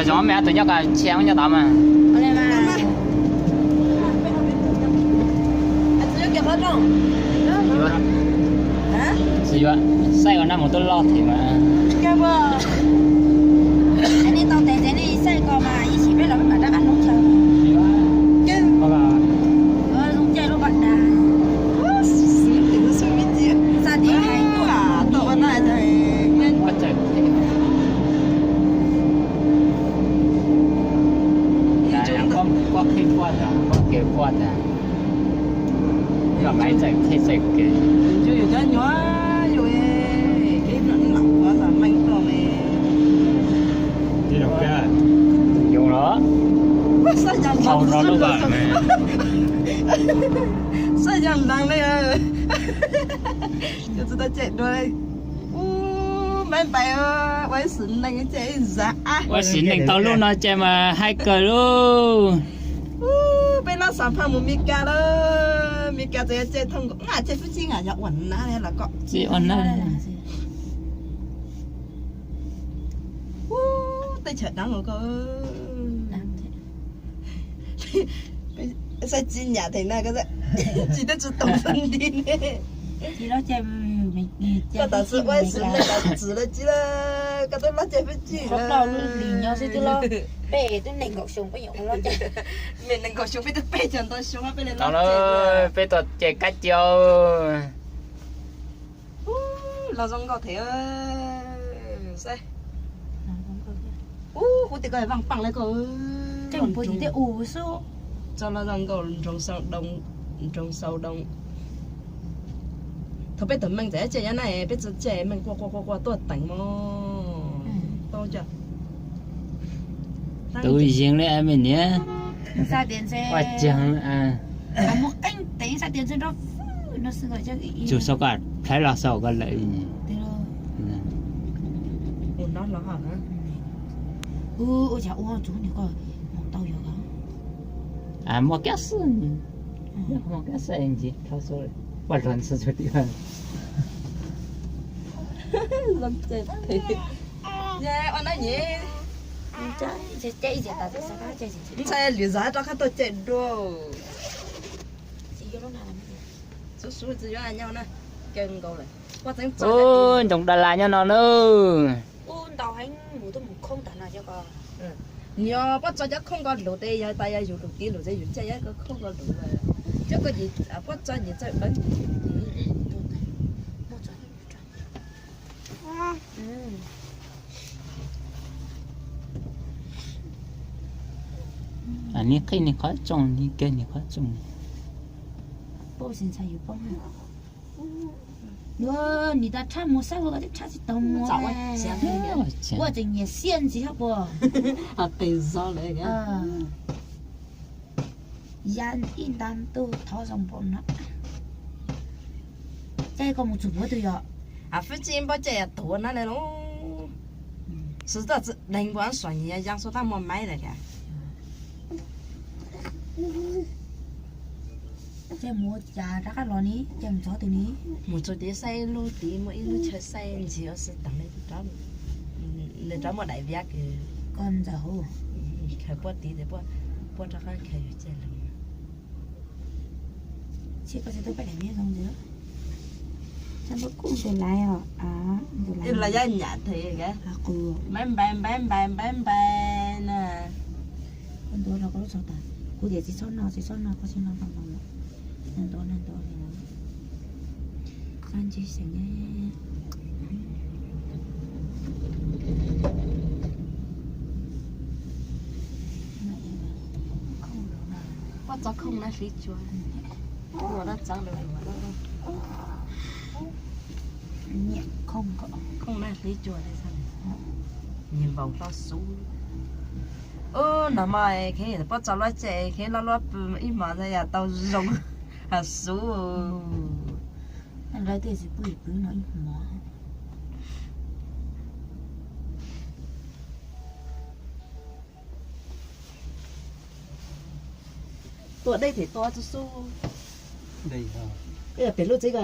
Sawv ntxov me tus nyob ko tsis nyob tod mas. Tsis yuav, saib ua naj mus tuaj loj thiab mas. Kuj qhib quaj tas, kuj kev quaj tas. Yog maiv txawm qhib txawm kev. Yoo los, hau no lub vas me. Saib yog ntees li. Tsis tau cem dua. Ub, maiv npais, ua ib sim neej ces ib zam. Ua ib sim neej tau lub no ces mas haib kawg lauj. Ub, peb lab xav phaj mus Mes Kas lawm. Mes Kas txawm yog cem thooj nkaus, nqa cem fwj chim nqa yog ua nab los kom tsis ua nab. Ub, teb chaws dab los ko. Saib tsis nyam theem na, tsis teb tsis tau xab nti ne. Koj tam sim ua ib sim neej tam txim lawm tsis lawm, koj twb loj cem fwj chim lawm. Peb twb nees nkaum xyoo, peb nyuam qhuav loj cem. Nees nkaum xyoo peb twb peb caug ntau xyoo peb li loj cem. Peb tuaj cem kab cia. Ub, los zoo nkauj thiab. Saib. Ub, kuv tias koj vaj paaj le koj. Tso los zoo nkauj nroog xau doo. Thaum peb tus meej txawm cem nyob na, peb txawm cem meej quaj quaj quaj quaj tuaj teem mog. Tau cov tus yees li me niam. Vaj caag. Tsum xav kom plhaib los xav kom lawm. Muaj kab xwb, muaj kab xwb ntsis dhau xwb, poj zog xwb ti. Ntshai lwm zag rov qab tuaj cem dua. Ub, ntsoov Daj Las nyob no na. Nyob pob txo cov khoob ko lug tes yog tas yog yus lug tiv lug tes yus caij yog ko khoob ko lug lawm. Cov ko puab txo nyias txawj deev. Neb qhib neb qhov tsooj, neb kawg neb qhov tsooj. Yuav nim tas tshaj mus saib ua ko tshaj tsis tau mus. Ua tseem nyiam xiab ntxiv hab puas. Qis zog lawm. Ya ib nta ntuj thov zoo npaum no. Caij koj mus txug puag twg yog? Fwj Txij npaj caij tuag na le lauj. Xwb txawj deev npua suav nyiam yaa suav tab muaj maiv lawm thiab. Caij mus ua cas rov qab los ni, caij mus txog twg ni? Mus txog tid saib lub tid muaj ib lub chaw saib ntsis ua si tas li. Nws rov muaj daim viab kws koj ntxawm hauv, khaws puab tid ces puab rov qab khaws yus caij los. Tsis koj tsis tau peb daim viab zoo ntxiv. Txog ntua kuj ntug laiv os. Los yaj nyam tes, bye bye bye bye bye bye na. Koj ntuav rau koj lub tsho tas, kuv tias tsis txhob noj tsis txhob noj, koj tsis noj tau nkaus lawm. Ntuav ntuav li, qab ntseg xeem ne. Pob txo khooj na hliv cua, ua dab txeeb lawm. Nyiam khooj ko, khooj na hliv cua li, nyiam npaum hlo xub. Ub, no mas kheev pob txo luaj cem kheev loj luaj pw ib hmos yam tau zoo, has xub. Lawv tej tsis pub pw no ib hmos. Tua dej them tua txu xub. Pem lub txiv ko.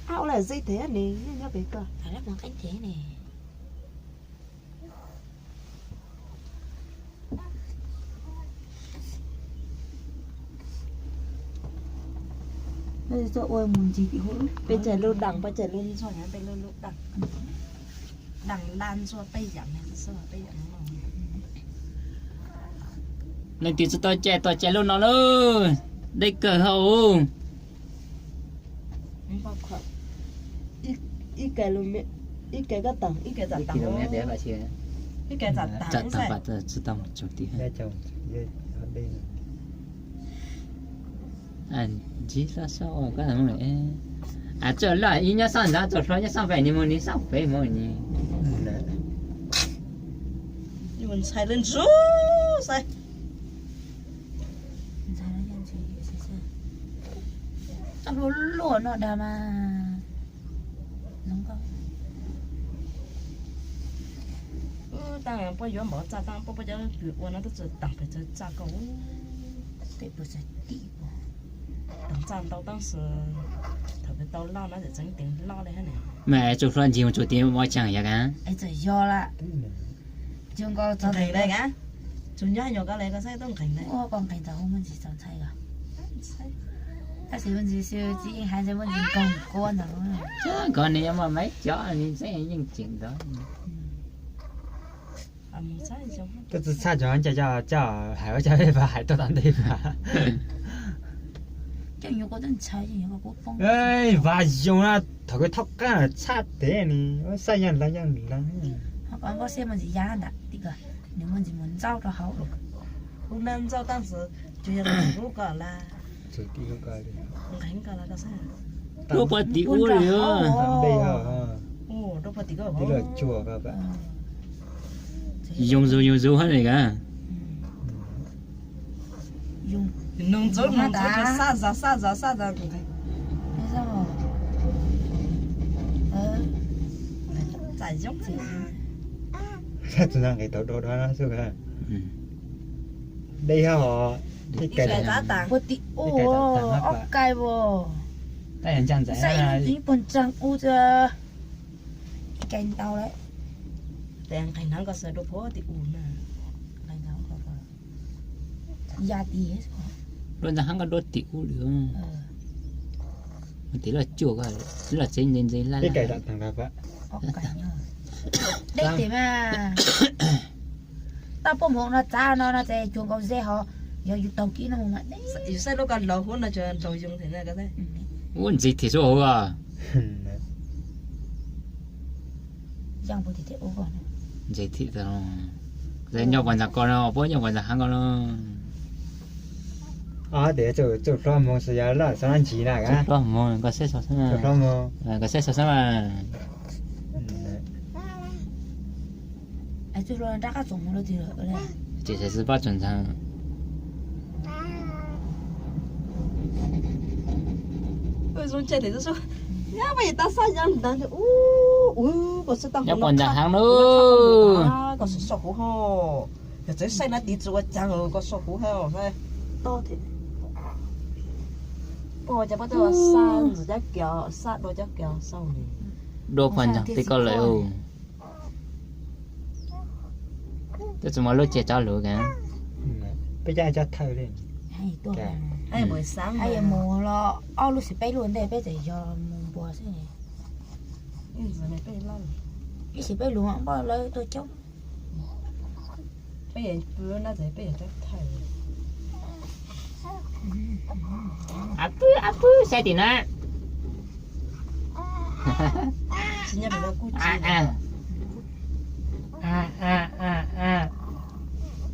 Ua lawm zeb thev ne, nyob pem ko. Peb txawm lub dees, peb txawm lub ntxhua, peb lub lub dees, dees laj ntxhua peb yam ne, peb yam no. Leej twg tsis tau cai tau cai lub no lauj, deb kawg hauj. Ib ke koj tawm, ib ke txam tawm, ib ke txam tawm, tsis tau mus tsaus tid. Ntsib hlob Saub ua koj, a, txawm loj ib nyob sab ntawd, txawm hlob nyob sab pem ni mus ni sab pem mus ni. Ntshai lub ntsuj xwb. Txoj hlua luaj no dag mas. Tab puab yuav npaum txaj tab puab, puab cov kws ua no twb txawm tawm pem txawm txaj koj. Tawm txaj ntau tab sis thaum peb tau loj no tseem tseem teev loj li hab ne. Mas txoj hlua ncig mus txog tid muaj tseeb yog ka? Txawm yog lawm. Nqees li ka, tsuas nyob nyuam ko li koj saib tub nqees li. Ua koj nqees tau muaj ntsis txaus ntshai ko. Tab sis muaj ntsis xwb tsis yeej hais ntawd muaj ntsis nkaug kua ntawd. Koj ni yuav muaj maiv cov ni tseeb yeej tseem ntawd. Koj tsis txhaj cov coj coj hais ua cov peb pab hais tuaj tom ntej pab. Coj nyuam ko twb ntshai, coj nyuam ko kuj poob. Vaj yoog na, thaum koj thauj qab txhaj tes ni, xaj yeej lav yeej lav. Ho koj nkauj siab muaj ntsis ya ntawm tim ko, nws muaj ntsis mus ntxauj rau hauv. Kuv nab ntxauj tab sis tsuas yog lub ko lawm. Lub puag tim ub li. Yoog zus yoog zus hab li ka. Nug ntxuav nug ntxuav, xaj zas xaj zas xaj zas. Txaj txug nqis tau do do xwb. Dej hab os, ib kais txav tas, puag tim ub, ob kais as. Tab yog ncaj ntxav, xaj ib puag ntseeg ub, ib kais ntau lawm. Tes nqis hnav ko xav dua puag tim ub na. Ya tim, dua ntawd hab ko dua tim ub lawm. Tim loj cuaj ko, loj tsev ntse ntse laj. Dej tim mas. Tau puab mus no txav no no ces cuag nkaus ze ho, yog yus taug kev no mus mas deb. Yus saib lub ko laug huv no tsuas laug yoog thiab na. Ub, ntxiv thiab xwb huv. Ntxiv thiab, nyob puag ntawm ko no, puab nyob puag ntawm hab ko no. Tes txuj hlob moog xwb yog laj xav ntsis na. Txuj hlob moog, koj saib xav xab mas. Tsis xav xwb pab tsoom ntxhee. Nyob puag ntawm hab no. Koj sau huv ho, yog txawv saib na tiv tsi ua caag koj sau huv hab. Puab ua cas puab tuaj xaj ntxuav cab kios, xaj dua cab kios sau. Dua puag ntawm tej ko lawm. Twb tsis muaj lub ceg tsob lus ka. Peb cab cab thawj li. Mus los ob lub xwb peb lub ntej peb txawm yog mus npua xwb. Ib xwb peb lub npoj lawv tuaj coob. Ab pwb, ab pwb, saib tim na.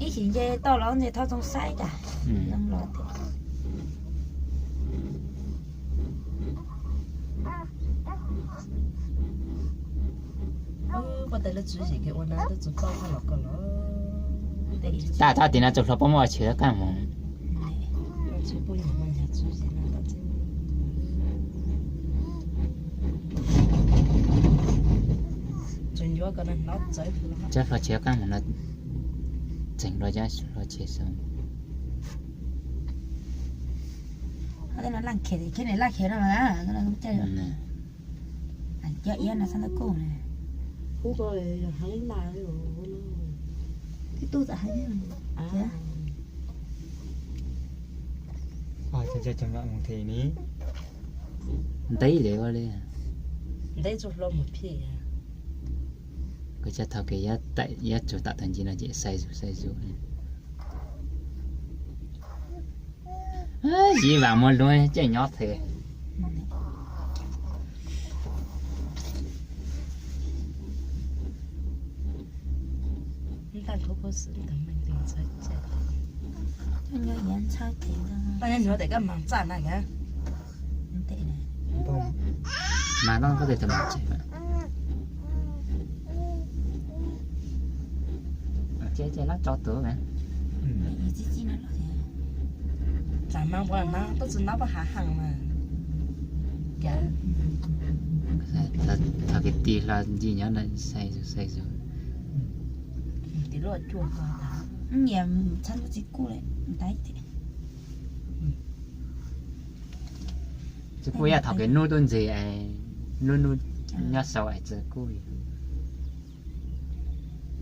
Ib sim nce toj los nce thab txoog saib tas. Tag tag tim no txuj hlob puab muab tshwm qaab moog. Txuj hlob tshwm qaab moog no tseem dua cov hlob tshwm xwb. Cov iab no xab ntawm kuj na. Ib tug txawm hais tias, nteb li ua li, nteb tsuas hlo mus phim. Kuv cov thaum kev iab tsug tam tag ncig no ces sai zus sai zus. Ziv vam muag luag caij nyob thiab. Mas no koj tes tus mas tsev. Ces ces lab tso tuv. Txav mas npua na, tuaj tsis nab paj hav heev mas. Thaum kwv tij hlo ncig nyob no sai zus sai zus. Tiv luaj cuag ko tas. Nyiam txhab ntuj txiv kuj le ntaiv thiab. Txiv kuj yog thaum kev nub tuaj ntxig, nub nub nyob sau es txiv kuj.